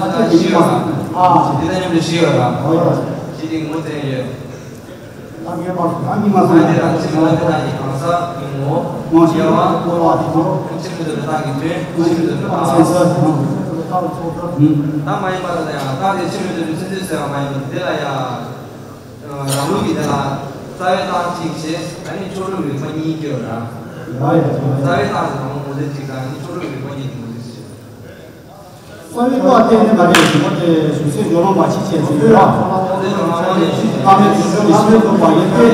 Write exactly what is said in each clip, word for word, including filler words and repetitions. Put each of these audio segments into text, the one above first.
དེ་ལ་ཡིན་ན་ཤི་ཡོད་ར། དེ་ལ་ཡིན་ན་ཤི་ཡོད་ར། ཤི་དེ་ངོ་བསྟན་ཡོད། ད་ངས་མ་སོང་ད་གཉིས་མ་སོང་། ཨ་དེ་རང་ཕྱི་མ་དེ་དག་གི་གང་ཟག་གི་ངོ་། ངོ་ཤེས་པ་སྐོར་བ་དེ་ཚོ། ཕྱི་མི་དེ་དག་གི་དོན་ཕྱི་མི་དེ་དག་སེམས་གསོ་དང་། ད་མ་ཡིན་པ་ལ་ཡང་ད་དེ་ཕྱི་མི་དེ་ཚོ་ཚིག་ཚིག་ཟེར་བ་མ་ཡིན་པ་དེ་ལ་ཡང་། རང་ལུགས་ཀྱི་དེ་ལ་རྩ་བའི་རྟགས་གཅིག་བྱས། ཨ་ནི་ཕྱོགས་ལྷུང་རིག་པ་གཉིས་སྐྱེ་བ་ར། རྩ་བའི་རྟགས་དེ་དང་པོ་མུ་སྟེགས་གཅིག་དང་། ཨ་ནི་ཕྱོགས་ལྷུང་རིག་པ་གཉིས་དེ་མུ་སྟེགས་གཅིག་རྩ་བའི་རྟགས་གཏན་ནས་མ་རེད་ཟེར་བ་དེ་གཞུང་ཚད་སྦྱོར་ལམ་པ་ཕྱིན་ཆད་ཟེར་གྱི་ཡོད་ར། རྩ་བའི་རྟགས་མེད་དོན་སྦྱོར་ནི་ཤེས་པའི་ཐོག་པ་ཡིན་ཏེ།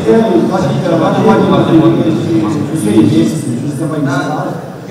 དེ་ཡང་ཡིན་པ་ཞིག་ཀྱང་ར་ནི་མ་ཡིན་པ་ཟེར་བའི་གཞུང་ཚད་ཡིན་པས་ཞེས་གཞུང་ཚད་པ་ཡིན་ཞེས་དང་།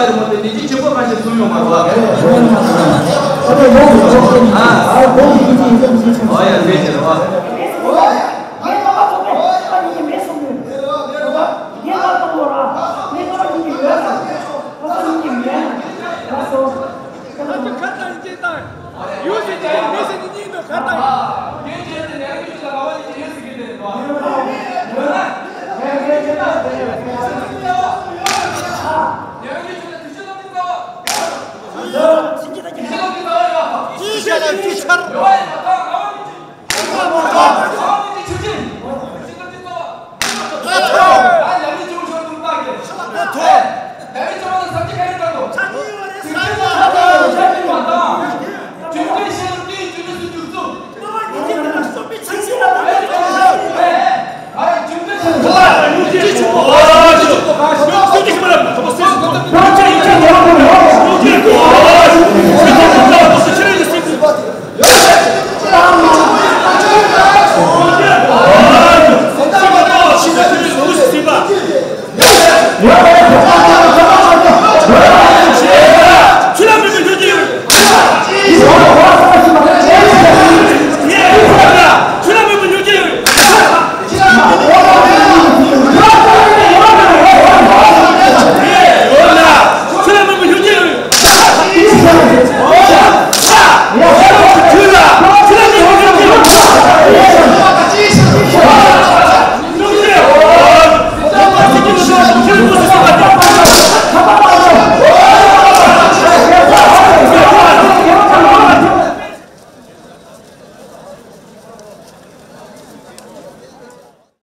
ལ་རི་མོ་དེ་ནི་ཅི་ཆེན་པོ་གང་ཞིག་གསུང་ཡོང་མ་རེད་བ། ཨ་ཡ་ལས་ཀྱི་རེད་བ།